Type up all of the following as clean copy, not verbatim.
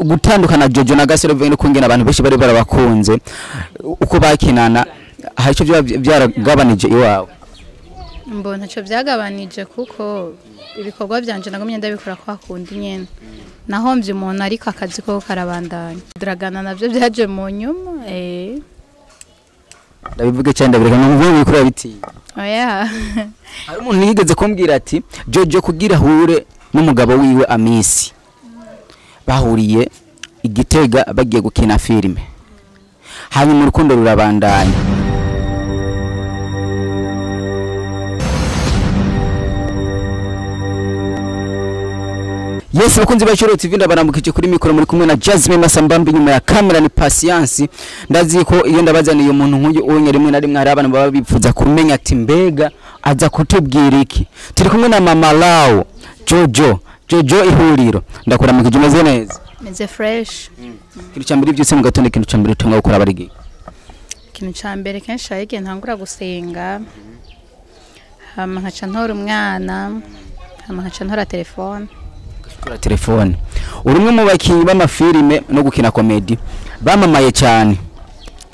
Gutandukana Jojo na Gasore bivuye no kungena abantu benshi bari barabakunze uko bakinana, hari ico byaragabanije iwawe? Mbona ntacyo byagabanije kuko ibikorwa byanje nagumye ndabikora kwa kundi nyene. Nahombye umuntu ariko akazi ko karabandanya. Dragana navyo byaje mu nyuma. Ndabivuge cyane ndabireka ngo bikora biti. Oya. Hari umuntu yigeze kumbwira ati Jojo kugira hure n'umugabo wiwe Amisi bahuriye igitega bagiye gukina filime, hanyuma urukundo rurabandanya. Yes, bakunzi ba Shoro TV ndabaramukije kuri mikoro muri kumwe na Jasmine Masambambi, nyuma ya kamera ni Patience. Ndazi ko iyo ndabazaniye umuntu nk'uyu unye rimwe na rimwe hari abantu baba bipfuza kumenya ati mbega aza kutubwira iki. Turi kumwe na Mama Lao Jojo, Jojo ihuriro. Ndakuramukije, umeze neza? Meze fresh. Ikintu ca mbere byose mu gatondo, ikintu ca mbere utunga gukora bari. Ikintu ca mbere kenshi ayige ntangura gusenga. Hama nkaca ntora umwana, hama nkaca ntora telefone. Kura telefone. Uri umwe mu bakinyi b'amafilime no gukina comedy bamamaye cyane,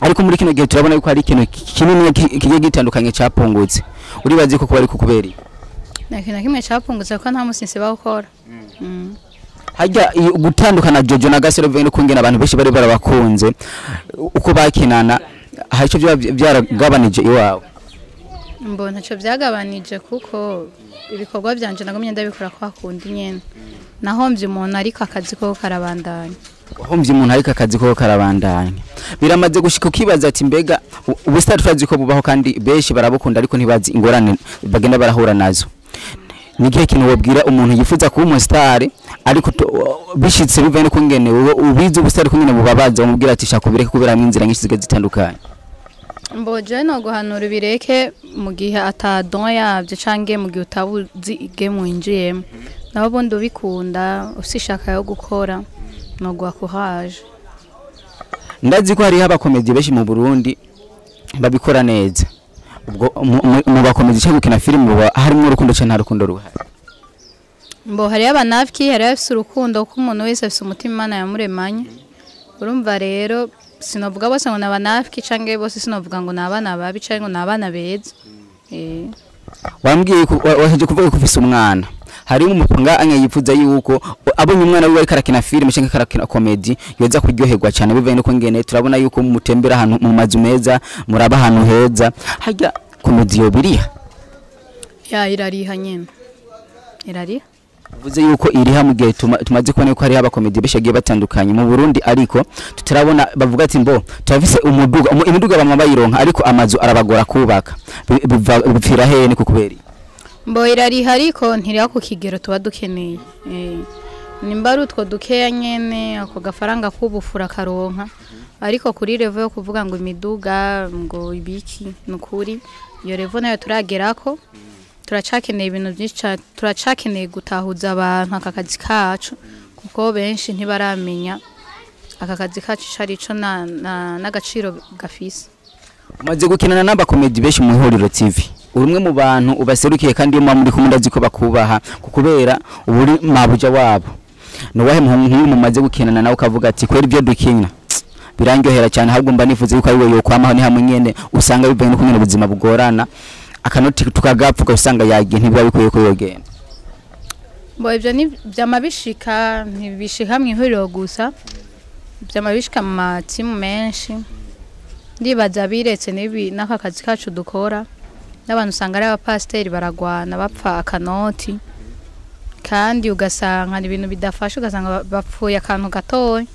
ariko muri kino gihe turabona yuko hari ikintu kinini kigiye gitandukanye cyapungutse. Uribazi ko bari kukubera? Nta kintu kimwe cyapungutse kuko nta musinsi bawukora. Hajya gutandukana Jojo na Gasore bivuye no kungena abantu benshi bari barabakunze uko bakinana, hari ico byaragabanije iwawe? Mbona ntacyo byagabanije kuko ibikorwa byanje nagumye ndabikora kwa kundi nyene. Nahombye umuntu ariko akazi ko karabandanya. Wahombye umuntu ariko akazi ko karabandanya. Biramaze gushika ukibaza ati mbega ubustar turazi ko bubaho kandi benshi barabukunda ariko ntibazi ingorane bagenda barahura nazo. Ni gihe kintu wobwira umuntu yifuza kuba umustar ariko bishitse bivuye no kungene wowe ubizi ubustar kungene bubabaza, umubwira ati shaka ubireke kubera inzira nyinshi zigiye zitandukanye. Mboje no guhanura ibireke mu gihe atadon yavyo canke mu gihe utabuzi igemu winjiyemo. Nabo bondi ubikunda usishaka yo gukora no guha courage. Ndazi ko hariho abakomedi benshi mu Burundi babikora neza. Ubwo mu bakomedi cyangwa gukina filime harimo urukundo cyane nta rukundo ruhari? Mbo hari abanafiki, hari afise urukundo ko umuntu wese afise umutima Imana yamuremanye. Urumva rero sinovuga bose ngo nabanafiki canke bose sinovuga ngo nabana babi canke ngo nabana beza. Wambwiye waje kuvuga ko ufise umwana. Hari umupanga anya yifuza yuko abonye umwana wiwe ariko arakina filime canke arakina comedy yoza kuryoherwa cyane bivuye no kungene turabona yuko mutembera ahantu mu mazu meza, muraba ahantu heza. Harya comedy yo biriha? Ya irariha nyene. Irariha. Uvuze yuko iriha mu gihe tumaze kubona yuko hari abakomedi benshi bagiye batandukanye mu Burundi, ariko tutarabona bavuga ati mbo turafise umuduga, imiduga bamwe bayironka ariko amazu arabagora kubaka. Bipfira hehe ni kukubera? Mbo irariha ariko ntiriha ku kigero tuba dukeneye. Nimba ari utwo dukeya nyene ako gafaranga kubufura karonka, ariko kuri level yo kuvuga ngo imiduga ngo ibiki nukuri iyo level nayo turagerako. Turacakeneye ibintu byinshi, turacakeneye gutahuza abantu aka kazi kacu kuko benshi ntibaramenya aka kazi kacu cari ico n'agaciro gafise. Umaze gukinana n'abakomedi benshi mu Ihuriro TV, uri umwe mu bantu ubaserukiye kandi iyo muri kumwe ndazi ko bakubaha kukubera uburi mabuja wabo. Nuwahe muhungu mumaze gukinana nawe ukavuga ati kwera ibyo dukina birangyohera cyane, ahubwo mba nifuza yuko ari we yokwamaho ni hamwe nyene usanga bivuye no kumwe ubuzima bugorana akanoti tukagapfuka usanga yagiye ntibiba bikwiye ko yogenda. Mbo ivyo ni byamabishika, ntibishika mu ihuriro gusa, byamabishika mu matimu menshi. Ndibaza biretse nibi n'aka kazi kacu dukora n'abantu usanga ari abapasiteri baragwana bapfa akanoti, kandi ugasanga ni ibintu bidafasha, ugasanga bapfuye akantu gatoya.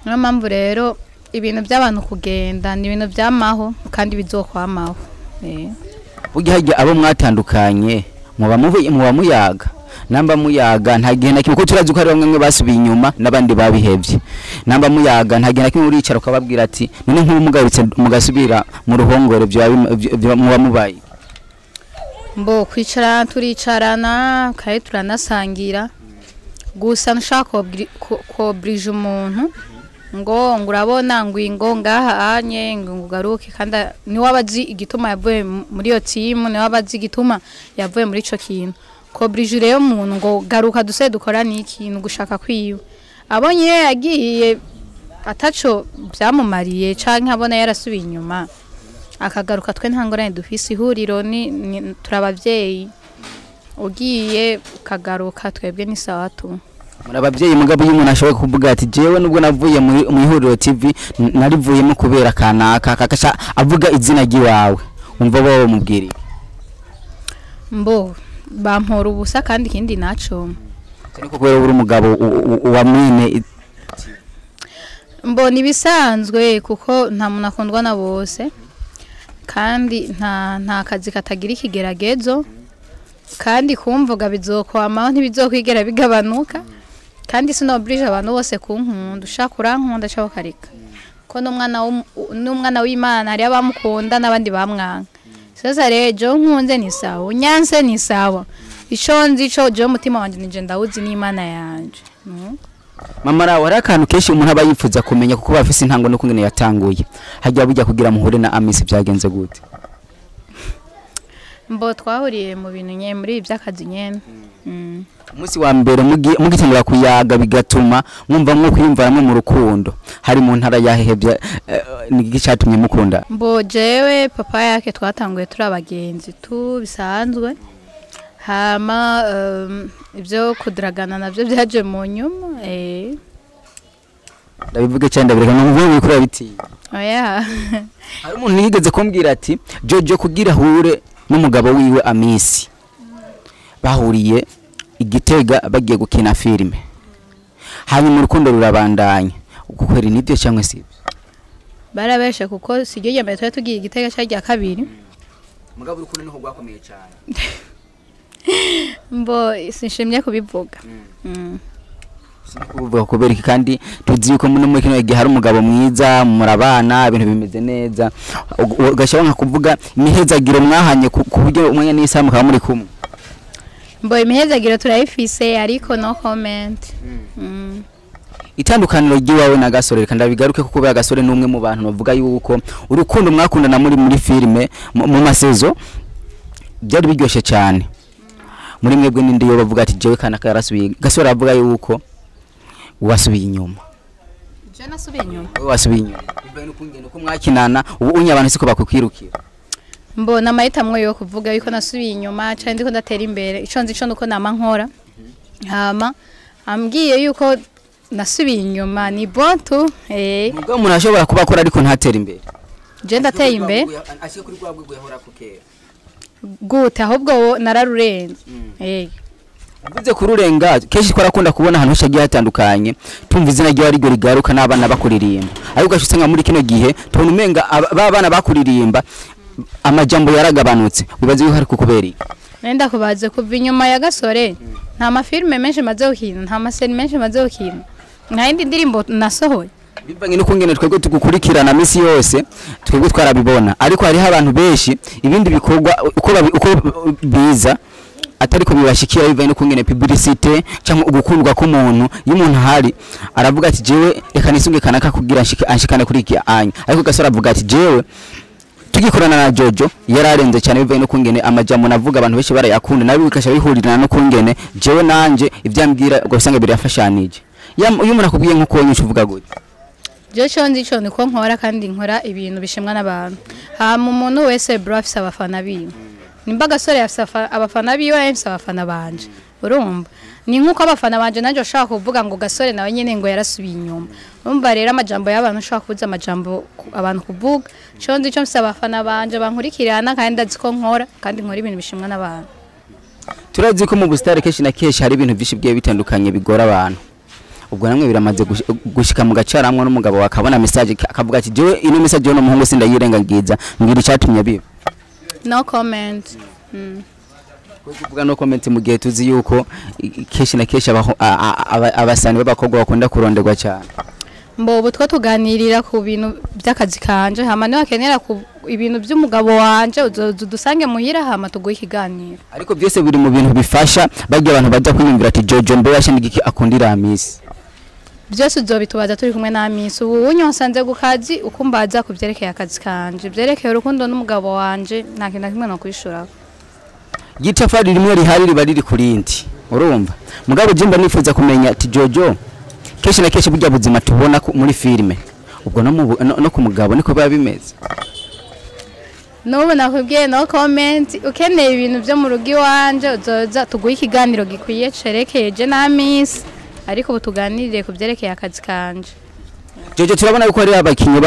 Niyo mpamvu rero ibintu by'abantu kugenda ni ibintu byamaho kandi bizokwamaho. Burya harya abo mwatandukanye muba muyaga, namba muyaga nta gihe na kimwe, kuko turazi ko hari bamwe basubiye inyuma n'abandi babihevye. Namba muyaga nta gihe na kimwe uricara ukababwira ati none nk'ubu mugarutse mugasubira mu ruhongore muba mubaye. Mbo kwicara turicarana kandi turanasangira, gusa nshaka kobrije umuntu ngo ngurabona ngwingo ngaha anye ngugaruke, kandi ni wabazi igituma yavuye muri iyo team, ni wabazi igituma yavuye muri ico kintu. Kobrije rero umuntu ngo garuka duse dukora niki, gushaka kwiwe. Abonye iyo yagiye ataco byamumariye canke abona yarasubiye inyuma akagaruka, twe nta ngorane dufise. Ihuriro ni turabavyeyi, ugiye ukagaruka twebwe ni sawa tu. Muri ababyeyi, mugabo iyo umuntu ashoboye kuvuga ati jewe nubwo navuye muri mu Ihuriro TV, narivuyemo kubera kanaka, kakasha avuga izina ry'iwawe, umva wowe mubwiriye? Mbo bampora ubusa, kandi ikindi naco ariko kubera uri umugabo wa mwene. Mbona ibisanzwe, kuko nta muntu akundwa na bose, kandi nta kazi katagira ikigeragezo, kandi kumvuga bizokwamaho, ntibizokwigera bigabanuka, kandi sinobrije abantu bose kunkunda. Ushaka urankunda cyangwa ukareka, ko n'umwana w'Imana hariyo abamukunda n'abandi bamwanga. Sasa rero jewe nkunze ni sawa, unyanse ni sawa. Ico nzi co jewe umutima wanje nije ndawuzi n'Imana yanje. Mama rawe, hari akantu kenshi umuntu aba yifuza kumenya kuko bafise intango no kungene yatanguye. Hajya bujya kugira muhure na Amisi byagenze gute? Mbo twahuriye mu bintu nye muri ibi by'akazi nyene. Umunsi wa mbere mugitangura kuyaga bigatuma mwumva mwo kwiyumva mu rukundo, hari mu ntara yahehe? Ni iki cyatumye mukunda? Mbo jewe papa yake twatanguye turi abagenzi tu bisanzwe, hama ibyo kudragana navyo byaje mu nyuma. Ndabivuge cyane ndabireka numve wikura biti. Oya. Hari umuntu yigeze kumbwira ati Jojo kugira hure n'umugabo wiwe Amisi bahuriye igitega bagiye gukina filime, hanyuma urukundo rurabandanya. Ukweri nibyo cyangwa si ibyo? Barabeshe, kuko siryo rya mbere twari tugiye igitega, cya rya kabiri. Mugabo urukundo niho rwakomeye cyane. Mbo sinshimye kubivuga. Kuvuga kubera iki, kandi tuzi yuko muri kino gihe hari umugabo mwiza, murabana, ibintu bimeze neza, ugashyira nka kuvuga imihezagiro mwahanye ku buryo umwanya n'isaha mukaba muri kumwe? Mbo imihezagiro turayifise, ariko no comment. Itandukaniro ry'iwawe na Gasore, reka ndabigaruke kuko kubera Gasore ni umwe mu bantu bavuga yuko urukundo mwakundana muri filime mu masezo byari biryoshye cyane. Muri mwebwe ninde yo bavuga ati jewe kana yarasubiye? Gasore avuga yuko wasubiye inyuma. Je nasubiye inyuma? Wowe wasubiye inyuma bivaye n'ukungene uko mwakinana, ubu unye abantu siko bakukwirukira. Mbona amahitamo yo kuvuga yuko nasubiye inyuma cyane ndiko ndatera imbere. Ico nzi co nuko nama nkora, hama ambwiye yuko nasubiye inyuma ni bon tu. Nubwo umuntu ashobora kuba akora ariko ntatere imbere. Je ndateye imbere. Ashike kuri rwa rwego yahora ko kera. Gute? Ahubwo wo nararurenze. Uvuze kururenga, kenshi twarakunda kubona ahantu henshi hagiye hatandukanye tumva izina ryawe ariryo rigaruka n'abana bakuririmba, ariko ugaca usanga muri kino gihe tubona umenga ba bana bakuririmba amajambo yaragabanutse. Wibaza yuko ari kukubera iki? Nenda kubaze, kuva inyuma ya Gasore nta mafilme menshi maze gukina, nta maseri menshi maze gukina, nta yindi ndirimbo nasohoye. Bivanye n'ukungene twebwe tugukurikirana misi yose, twebwe twarabibona, ariko hariho abantu benshi ibindi bikorwa uko biza atari ko bibashikira, bivanye n'ukungene publicité cyangwa ugukundwa k'umuntu. Iyo umuntu ahari aravuga ati jewe reka nisunge kanaka kugira anshikane kuri iki anya, ariko Gasore avuga ati jewe tugikorana na Jojo yararenze cyane, bivanye n'ukungene amajambo navuga abantu benshi barayakunda, nabi bikasha bihurirana n'ukungene jewe nanje ivyambwira ugasanga birafashanije. Iyo umuntu akubwiye nk'uko nyinshi uvuga gute? Je cyo nzi cyo niko nkora, kandi nkora ibintu bishimwa n'abantu. Hama umuntu wese bro afise abafana biwe. Nimba Gasore afise abafana biwe, nawe mfise abafana banje. Urumva ni nk'uko abafana banje nanjye ushobora kuvuga ngo Gasore nawe nyine ngo yarasubiye inyuma. Urumva rero amajambo y'abantu, ushobora kubuza amajambo abantu kuvuga. Cyo nzi cyo mfise abafana banje bankurikirana, kandi ndazi ko nkora, kandi nkora ibintu bishimwa n'abantu. Turazi ko mu busitani kenshi na kenshi hari ibintu byinshi bigiye bitandukanye bigora abantu. Ubwo namwe biramaze gushika mu gacaramwo n'umugabo akabona message akavuga ati jewe ino message y'uno muhungu sindayirengagiza, mbwira icyatumye biba? No comment. Kuvuga no comment mu gihe tuzi yuko kenshi na kenshi abasani b'abakobwa bakunda kuronderwa cyane. Mbo ubu two tuganirira ku bintu by'akazi kanje, hama niba wakenera ku ibintu by'umugabo wanje uzoza udusange muhira, hama tuguhe ikiganiro. Ariko byose biri mu bintu bifasha bagiye abantu bajya kwiyumvira ati Jojo mbe yashinga iki, akundira Amisi? Byose uzobitubaza turi kumwe na Amisi. Ubu unyosanze ku kazi, ukumbaza ku byerekeye akazi kanje, byerekeye urukundo n'umugabo wanje, nta kintu na kimwe nokwishura. Itafari rimwe rihari riba riri ku rindi, urumva? Mugabo je mba nifuza kumenya ati Jojo Kenshi na kenshi burya buzima tubona muri filime, ubwo no, no ku mugabo niko biba bimeze? N'ubu nakubwiye no comment. Ukeneye ibintu byo mu rugo iwanje, uzoza tuguhe ikiganiro gikwiye cerekeye je na Miss, ariko ubu tuganirire ku byerekeye akazi kanje. Jojo, turabona yuko hari abakinyi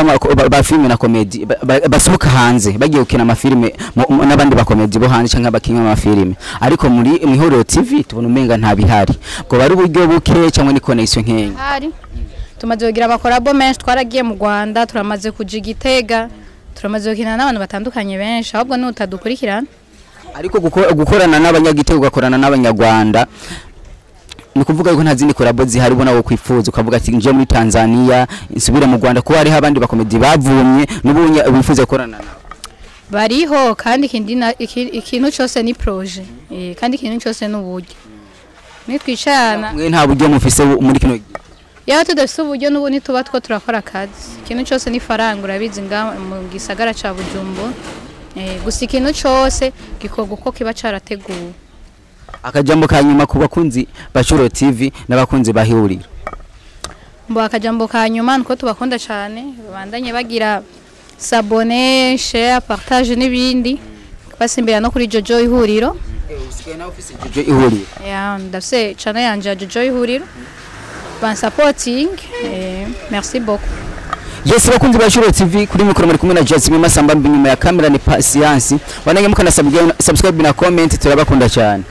ba filime na comedy basohoka hanze bagiye gukina amafilime n'abandi bakomedi bo hanze canke abakinyi b'amafilime, ariko muri Mwihuriro TV tubona umenga nta bihari. Ngo bari uburyo buke cyangwa ni connection nkenya? Hari, tumaze kugira aba collabo menshi. Twaragiye mu Rwanda, turamaze kuja i Gitega, turamaze gukina n'abantu batandukanye benshi, ahubwo nutadukurikirana. Ariko gukorana n'abanyagitego, ugakorana n'abanyarwanda, ni ukuvuga yuko nta zindi collabo zihari ubona wo kwifuza, ukavuga ati nje muri Tanzania, nsubire mu Rwanda, kuba hariho abandi bakomedi bavumye n'ubu wifuza gukorana nabo? Bariho, kandi ikindi ikintu cyose ni projet, kandi ikintu cyose ni uburyo, nitwicarana. Mwe nta buryo mufise muri kino gihe? Yaba tudafise uburyo, n'ubu ntituba two turakora akazi. Ikintu cyose ni faranga, urabizi nga mu gisagara ca Bujumbura. Gusa ikintu cyose gikorwa uko kiba carateguwe. Akajambo ka nyuma ku bakunzi ba Shuro TV n'abakunzi ba Ihuriro. Mbo akajambo ka nyuma nuko tubakunda cyane, babandanye bagira s'abonner, share, partage n'ibindi, basimbira no kuri Jojo Ihuriro. Usigaye nawe ufise Jojo Ihuriro? Ya, ndafise channel yanje ya Jojo Ihuriro, ban supporting. Merci beaucoup. Yes, bakunzi ba Shuro TV, kuri mikoro muri kumwe na Jasmine Masamba, inyuma ya kamera ni Patience. Wananye mukana subscribe na comment, turabakunda cyane.